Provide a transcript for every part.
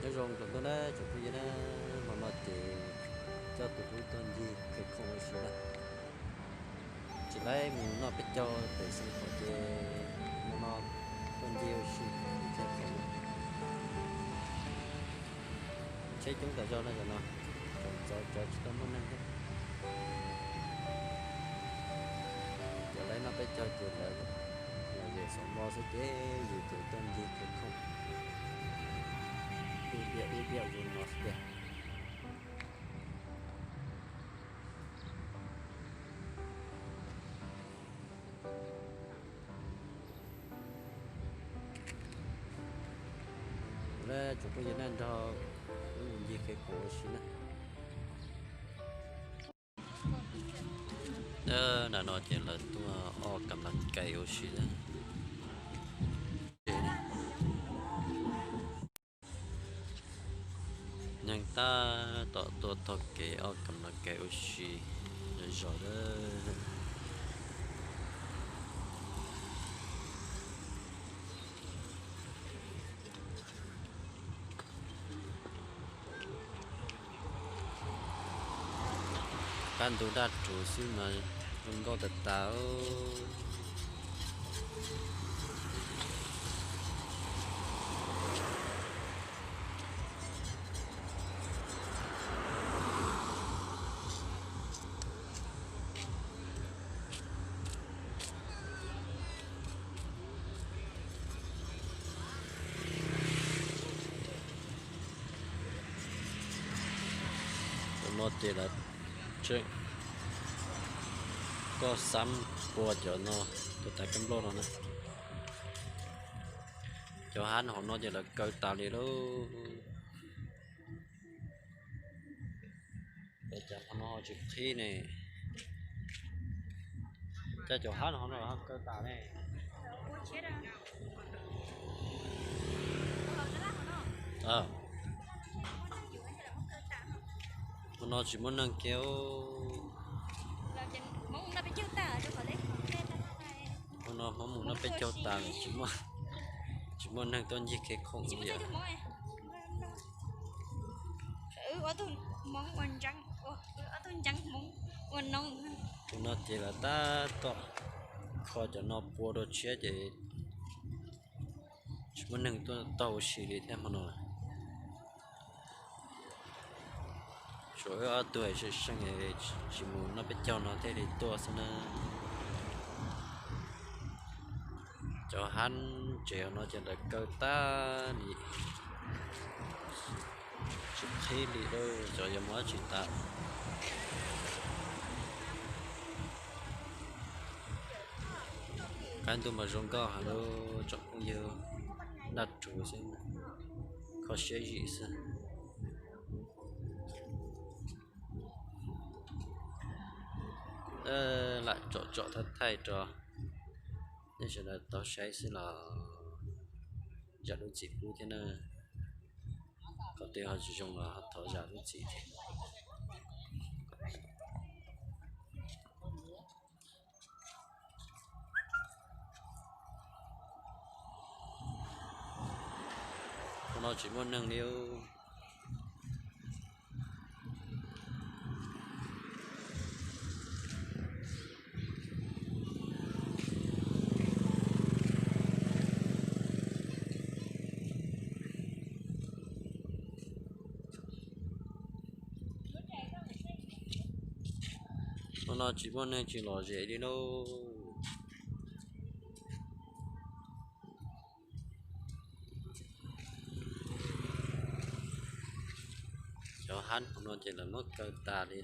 Nyob zoo rau tub na tsoom phooj ywg na, hmo no ces coj tus hlub tuaj ncig khaws khoom ua si na. Tsis laib mus noj peb caug pem Xeev Khuam ces hmo no tuaj ncig ua si khaws khoom na. Tsheb coob tas zog na cov no, tseem txov cov tsis tau muaj neeg thiab. Cov laib noj peb caug ces lawv lom zem xov mo xwb ces yus ces tuaj ncig khaws khoom, ib diaj ib diaj zus no xwb tiag. Tsoom phooj ywg na, nrog wb mus ncig khaws khoom ua si na. Nram no ces lawv tuaj ob kam laj kais ua si na. Neeg tab tom tuaj taug kev ob kam laj kais ua si zom zaws lawm. Qab ntuj daj ruv xwb mas zoo nkauj tas tas. Tus no ces lawv tseem koj xab pua cov no, tus tais kab nplooj no na. Cov hab hauv no ces lawv kaw tas li lauj. Cov no tsis qhib ne. Cov hab hauv no kaw tas ne. Hauv no tsis muaj neeg kiag. Hauv no Hmoob mus noj peb caug tas, tsis muaj neeg tuaj ncig khaws khoom li. Tus no ces lawv tab tom kho cov no pua rau tshiab ces tsis muaj neeg tuaj taug ua si li thiab hmo no. Tshuav wb ob tug seem seem tsis mus noj peb caug no thiaj li tuaj xwb na. Cov hab tsev no ces lawv kaw tas li, tsis qhib li lauj, cov yuav mus dab tsi tas. Qab ntuj mas zoo nkauj heev lauj tsoom phooj ywg, daj ruv xwb, kho siab zim xwb. Lam tsom tsom thaij thaij rau nej sawv daws tau saib xwb los zam lub txim pub thiab na. Qhov twg ho tsis zoo los ho thov zam lub txim thiab. Hmo no tsis muaj neeg li. Hmo no tsis muaj neeg tsis lom zem li lauj. Cov hab hauv no ces lawv muab kaw tas li.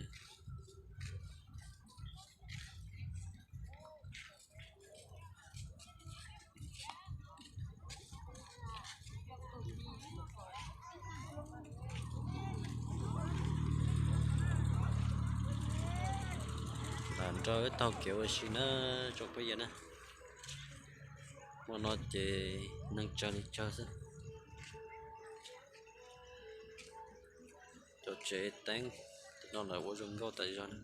Lam nrog wb taug kev ua si na tsoom phooj ywg na. Hmo no ces neeg tsawg li tsawg xwb. Cov tsev teeb no lawv ua zoo nkauj tas zog na.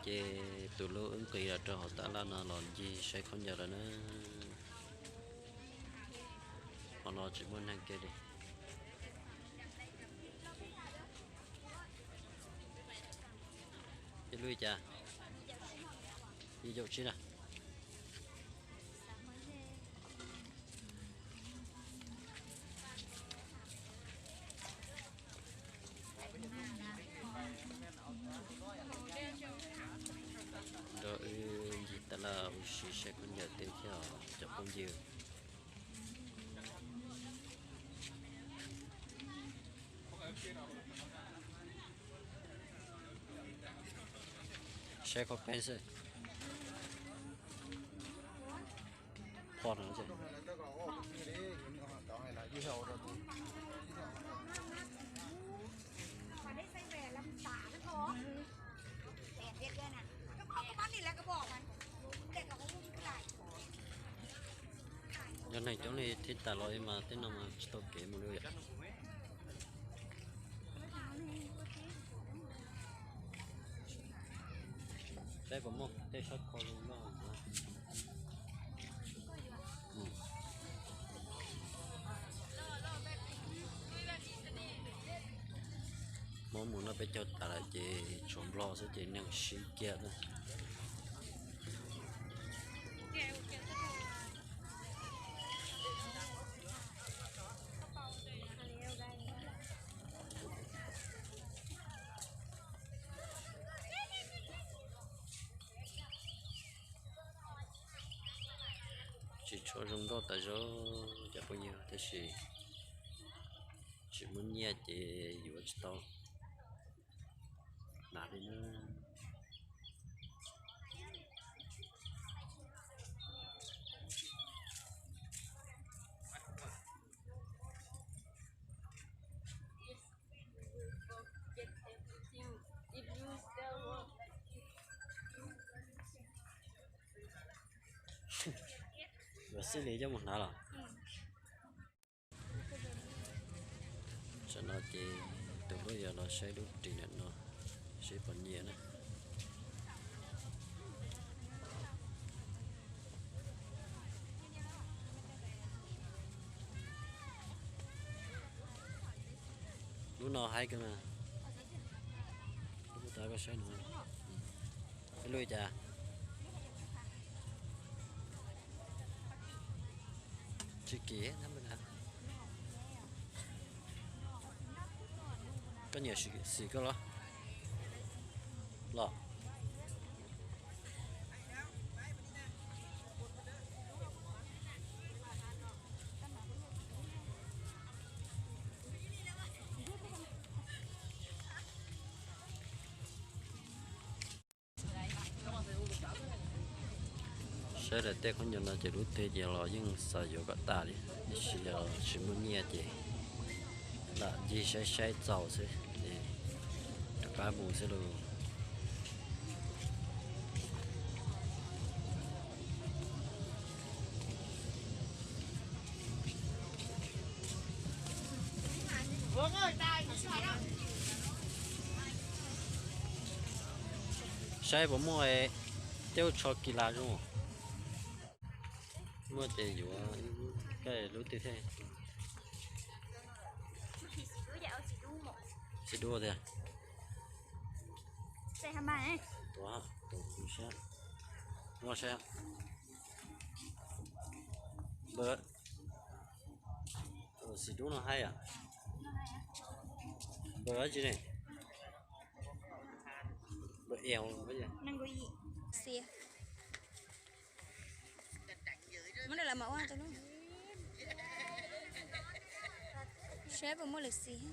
Ces tus hlub wb nqis los rau hauv tab laj no los ncig saib khaub ncaws lawm na. Hauv no tsis muaj neeg kiag li. Ib lub li cas? Yim caum tsib na. Nrog wb ncig tab laj ua si saib khaub ncaws tej thiab os cov phooj ywg. Saib khaub peeb xwb. Pom no. Yog neeg coob li thiaj tas los li mas tej no mas tsis tau kev mus li yom. Saib puas muaj tej sab kho zoo noj. Hmoob mus noj peb caug tas lawm ces tshuav Nplog xwb ces neeg sib kiag na. Tsis tshua zoo nkauj tas zog cov phooj ywg tab sis tsis muaj nyiaj ces yuav tsis tau hnav li na. Yuav xwb li coj mus hnav los? Tam no ces tus hlub yuav los saib lub ris ntawm no, saib puas nyiam na. Lub no haib kawg mas. Lub kuv tau koj saib no. Ib lub li cas? Tsis kim. Koj nyiam xim koj los? Los. Saib lawm tej khaub ncaws no ces lub twg ces los yeej xav yuav kom tas li, tiam sis yog tsis muaj nyiaj ces lam ncig saib saib txaus xwb es rov qab mus xwb lauj. Saib puas muaj tej ub tsho kis las zoo. Muaj ces yuav, koj lub twg thiab? Xim dub tiag. Tus, tus saib, muaj saib. Npawg, xim dub no haib yom? Npawg dab tsi ne? Npawg L. Muab rau lawv mam ua tus lub. Saib puas muaj lwm xim.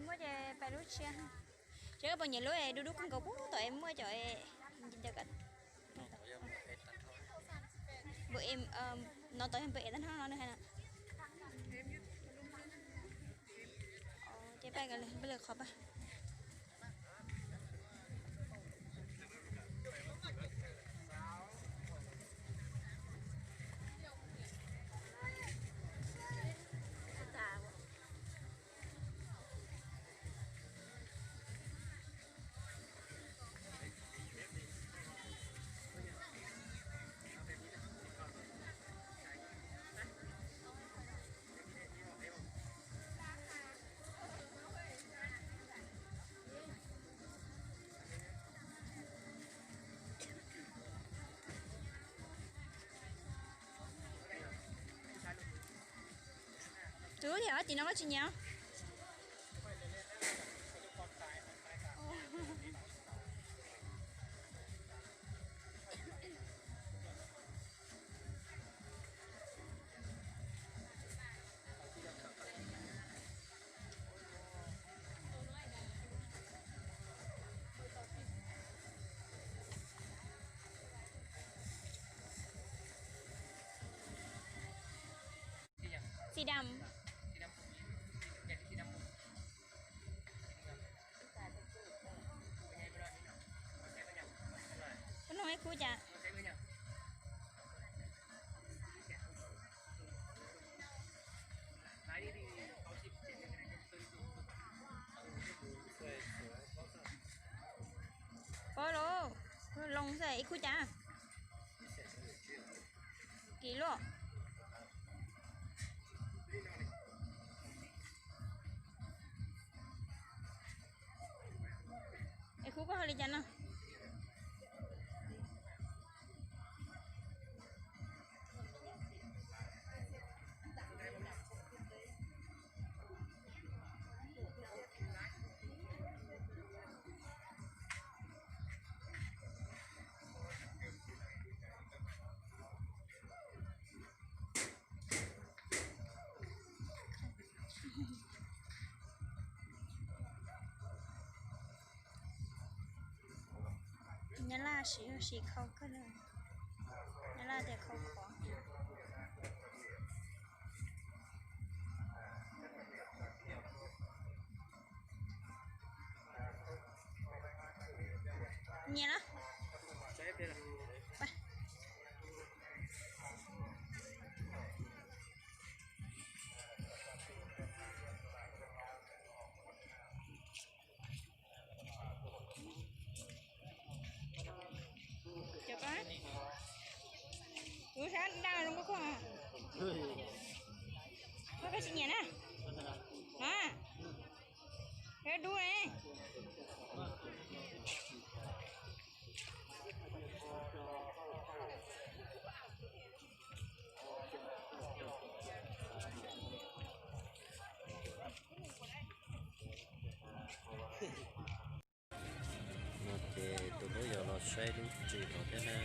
Muaj ces pais lub tshiab. Saib puas nyiam lub dub dub kawg nkaus puag tom es muaj cov ncaws kom. Npawg E, no tod yog npawg E tag nrho no nws hais no. Ces pab lwm qhov pab. Lub thiab tim no koj tsis nyiam? Xì đầm. Koj nug ib khub cas? Pab los, loo xwb ib khub cas? Kim luaj. Es khub koj hais li cas no? Nyab Laj siv siv khau kawg li. Nyab Laj tias khau khov. Nyiam los? Cov koj, kuv sab daj zoo nkauj koj, koj tsis nyiam na. No, dub ne. No ces tus hlub yuav los saib lub tsev no thiab na.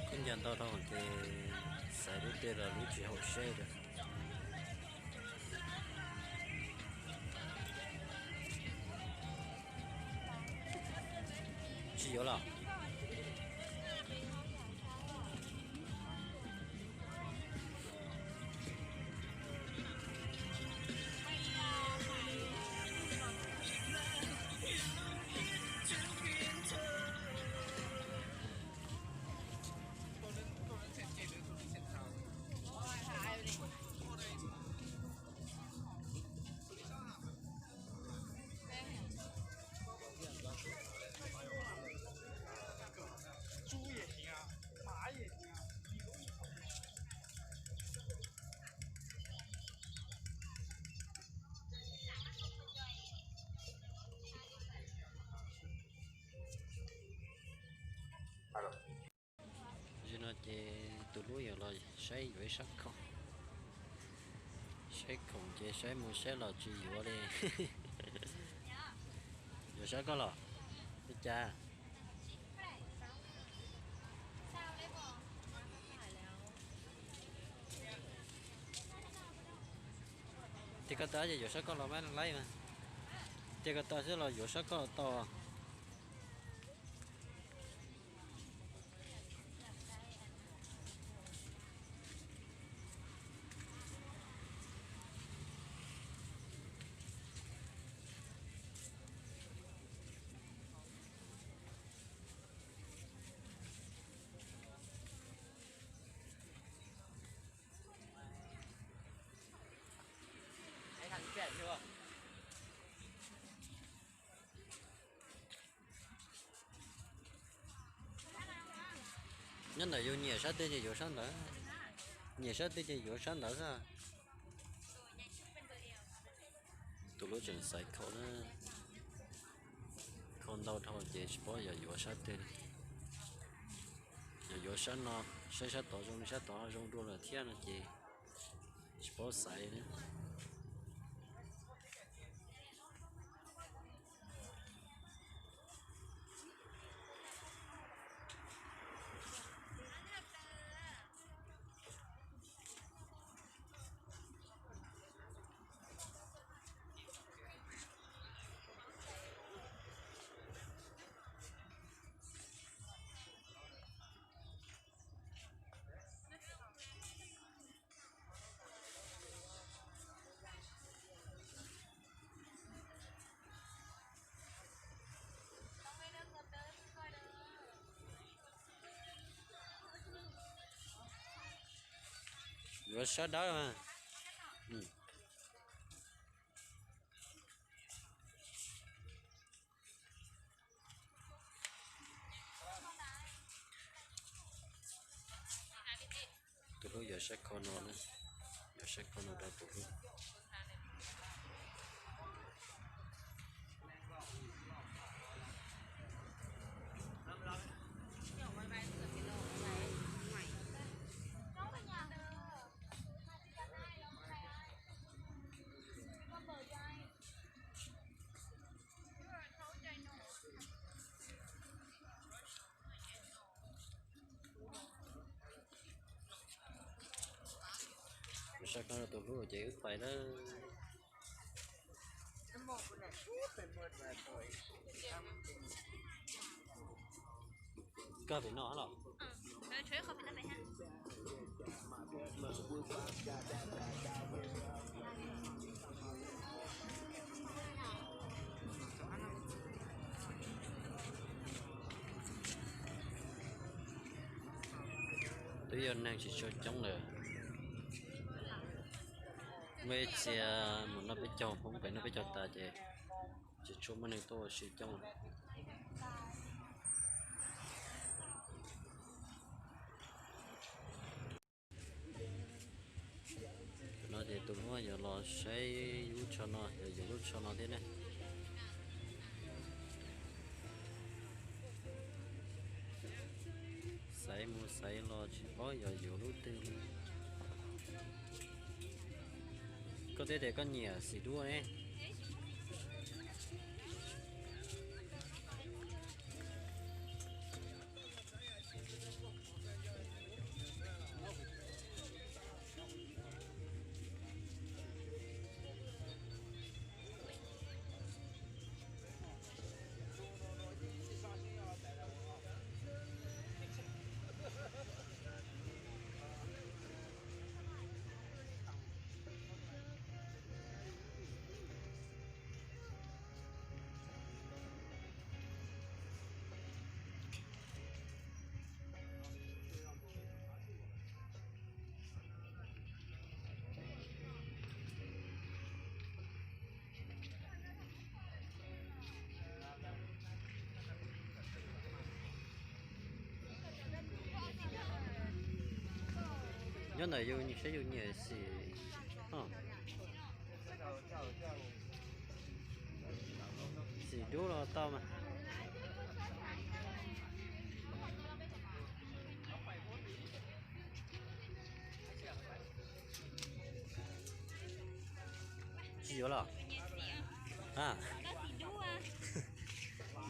Koj nco ntau dhau ces xaiv lub tej los lub tsis haum saib lawm. Tsis yuav los? Tam sim no ces tus hlub yuav los saib yuav ib sab khoom. Saib khoom ces saib mus saib los tsis yuav li. Yuav sab koj los? Li cas? Tias koj tau ces yuav sab koj los mas laib mas. Tias koj tau xwb los yuav sab koj los tau. Nyob ntawm yus nyiam sab twg ces yuav sab ntawd, nyiam sab twg ces yuav sab ntawd xwb. Tus hlub tseem xaiv khoom na, khoom Ntau dhau ces tsis paub yog yuav sab twg. Yog yuav sab no, saib sab tod zoo li sab tod zoo dua lawm thiab no ces tsis paub xaiv na. Yuav sab dawb mas. Tus hlub yuav sab ko no na, yuav sab ko no rau tus hlub. Sab ko rau tus hlub ces wb pais lawm. Koj pem no los? Twb yog neeg tsis tshua coob lawm. Muaj ib txhia mus noj peb caug, poob pem noj peb caug tas ces tsis tshua muaj neeg tuaj ua si coob lawm. No ces tus hlub yuav los saib lub tsho no, yog yus lub tsho no thiab ne. Xaiv mus xaiv los tsis paub yog yus lub twg li. Koj twb tias koj nyiam xim dub ne. Nyob ntawm yus saib yus nyiam xim, xim dub los tau mas. Tsis yuav los?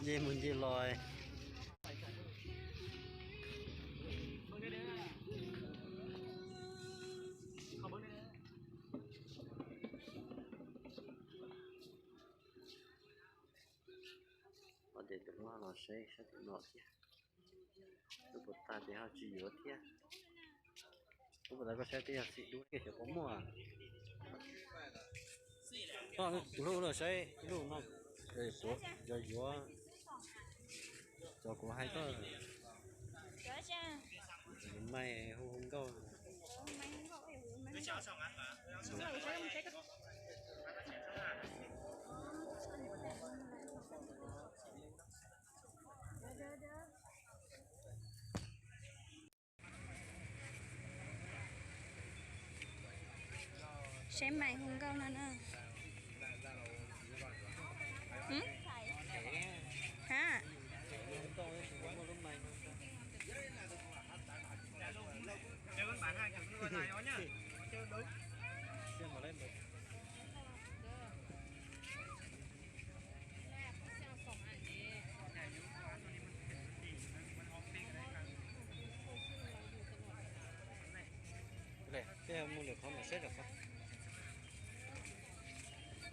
Nce mus nce los. Ces tus hlub los saib sab tim no thiab. Lub puas tag ces ho tsis yuav thiab. Lub puas tag koj saib twb yog xim dub, xyov puas muaj. Tus hlub los saib ib lub no, yog yuav, cov kuv hais koj, maim hu hu nkauj. Saib maim hu nkauj no na. Ib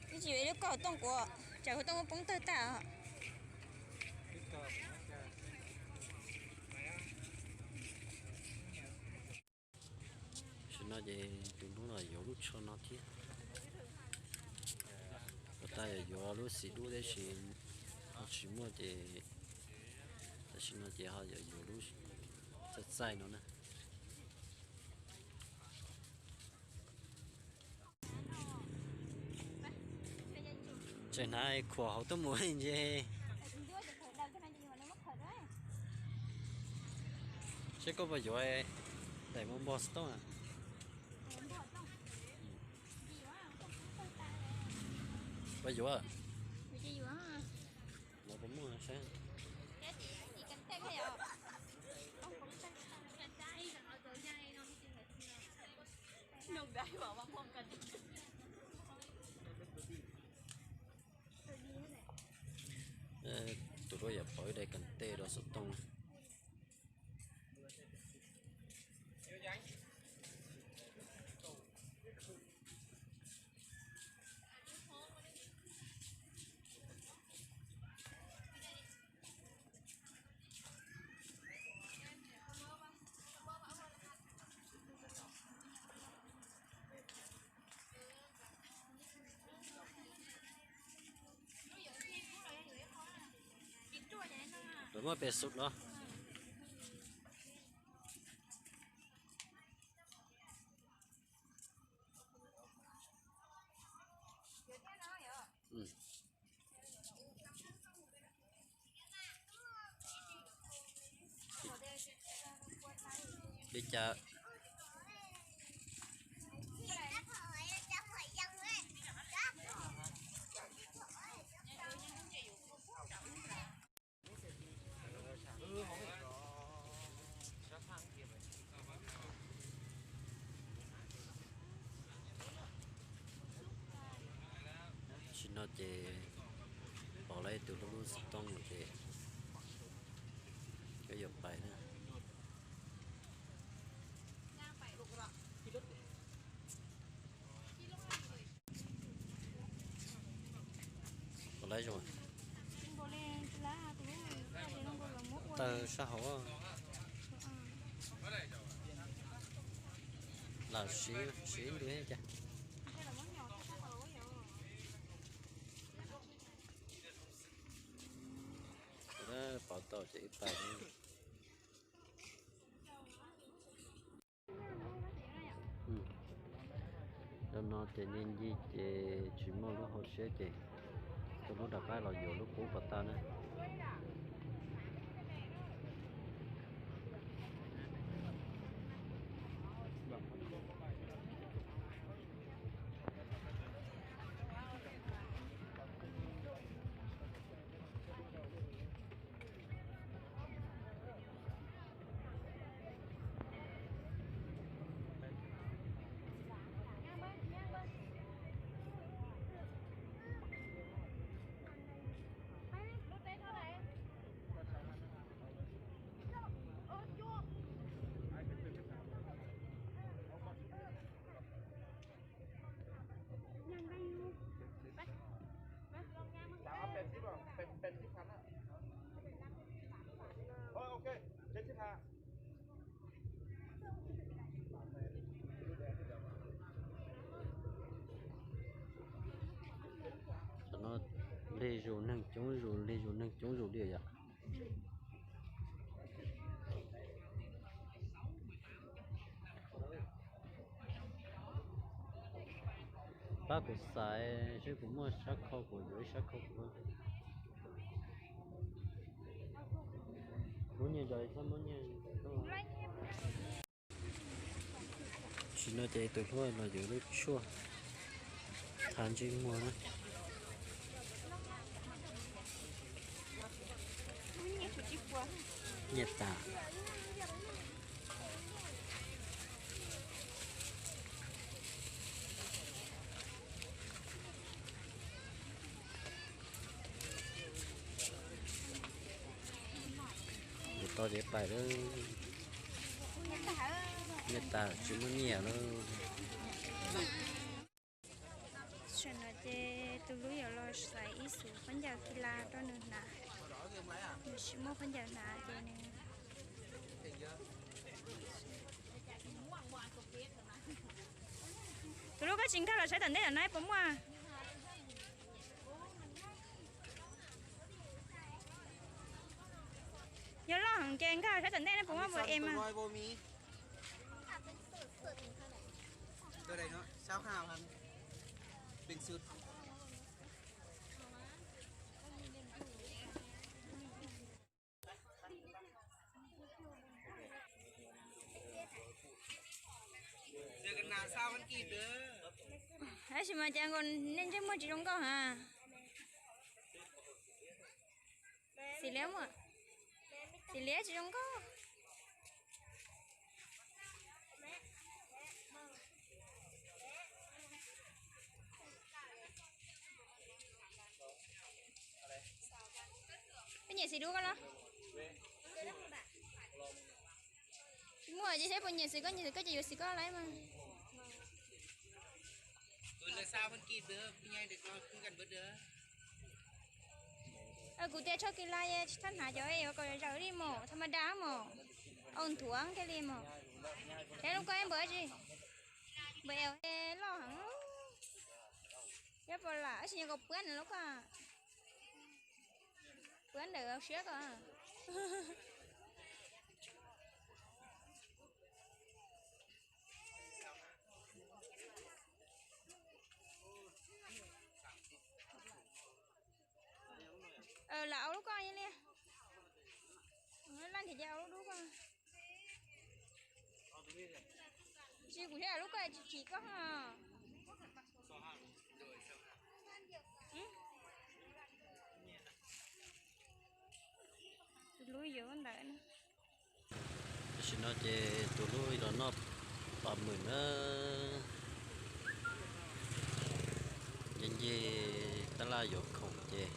tsis yuav ib lub kauj hauv tooj kuv, tsam hauv tooj poob tawg tag. Tam sim no ces tus hlub los yuav lub tsho no thiab. Puas tas yuav yuav lub xim dub tab sis ho tsis muaj ces tam sim no ces ho yuav yuav lub txaij txaij no na. Tseem hnav khuam hauv tuaj mus ntse. Seb koj puas yuav daim npog npog xov tooj na. Puas yuav? Los puas muaj saib. Tus duab yam pov ib daim kas tes rau xov tooj. Lawv muab pes xub los. Li cas? Tam sim no ces pom lawv tus hlub lub xov tooj no ces koj yuav pais na. Pom lawv zoo. Tawg sab hauv. Lam siv, siv ntws cas. Pov tau ces wb pais. Cov no ces nce ncig ces tsis muaj lub hauv siab ces tus hlub rov qab los yuav lub qub kom tag na. Tam no lig zus neeg coob zus, lig zus neeg coob zus li yom. Pab kuv xaiv seb kuv muaj sab khau kuv yuav ib sab khau kuv. Muab nyiaj zos txhob muab nyiaj. Tam sim no ces tus hlub los yuav lub tshuaj thav ntsej muag na. Nyiaj tas. Ces tau ces pais lawm. Nyiaj tas tsis muaj nyiaj lawm. Tam sim no ces tus hlub yuav los xaiv ib xuv khaub ncaws ki la rau nws hnav. Nws tsis muaj khaub ncaws hnav ces nws, tus hlub koj tsis nkag los saib tom ntej tom no puas muaj? Yog loj heev ces nkag saib tom ntej no puas muaj puas em mas. Tab sis mas cas nkaus nej ntsej muag tsis zoo nkauj ha. Xim liab muaj, xim liab tsis zoo nkauj. Peb nyiam xim dub koj los? Tsis muaj ces seb puas nyiam xim koj, nyiam xim koj ces yuav xim koj lauj mas. Kuv tias tsho ki la es tsis txhob hnav cov es kom zawm li mos, tha ma da mos, au nthuav kiag li mos. Es lub koj npawg tsi? Npawg es loj heev. Yog puas lam tsis yog kom puab lub koj, puab ntawm siab koj. Lam au lub koj li. Laj nrhiav ces au lub dub koj. Tsis kuv thiab lub koj tsis chim koj. Tus hlub yuav ntawd. Tam sim no ces tus hlub los noj pas mwm na. Nce nce tab laj yuav khoom ces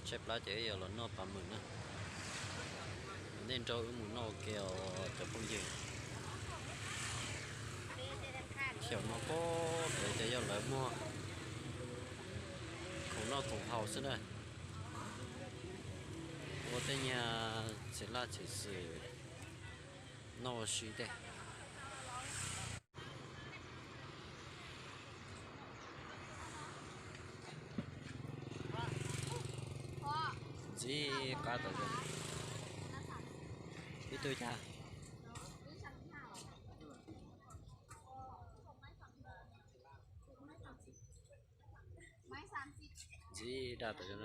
tshaib plab ces wb yuav los noj pas mwm na. Nej nrog wb mus noj ua ke os cov phooj ywg. Xyaum no pob pem ces yog lawv muag khoom noj khoom haus xwb na. Ua tej nyuag txiv laj txiv xwm noj ua si tej. Ntxim qab tawm. Ib tug cas? Ntxim daj tawm.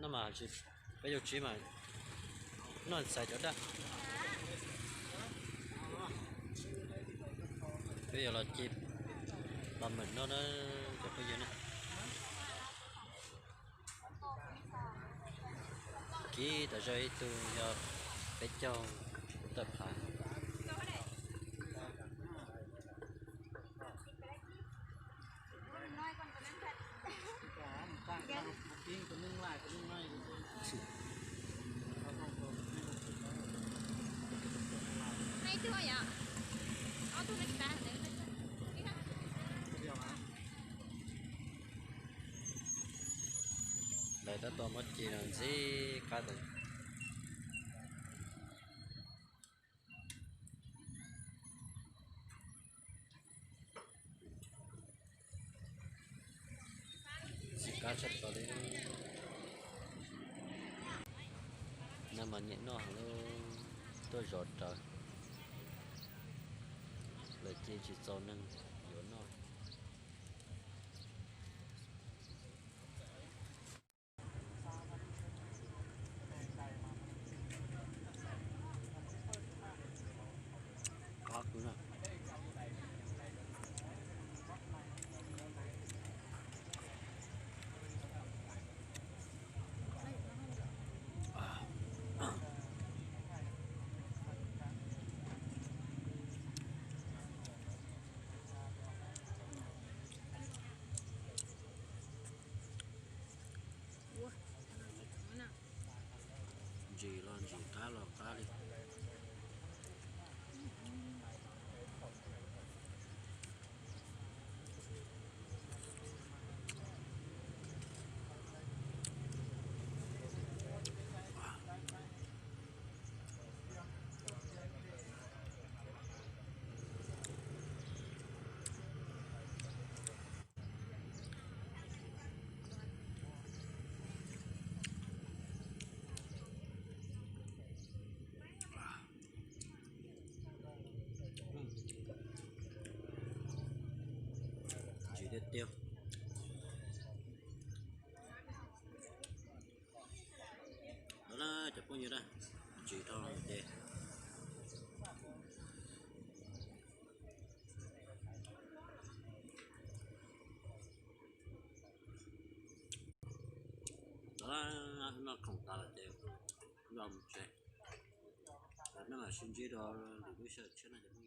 No mas peb caug tsib mas noj xaiv cov daj. Peb yuav los ci pas mem noj na cov phooj ywg na. Kib tas zog ib tug yog peb caug tawm phav. Lawv tab tom muab ci los ntxim qab tawm. Ntxim qab tshaj plaws li. Neeg mas nyiam noj heev li, tuaj zov rawv. Lawv ci tsis txaus neeg yuav noj. Ntsim los ntsim, qab los qab li. Tiag tiag. Ntawd na cov phooj ywg na, tsis dhau los ces ntawd na, noj khoom tas lawm ces kuv los mus tsev. Nyob mam sib ntsib rau lwm lub sij hawm tshiab no cov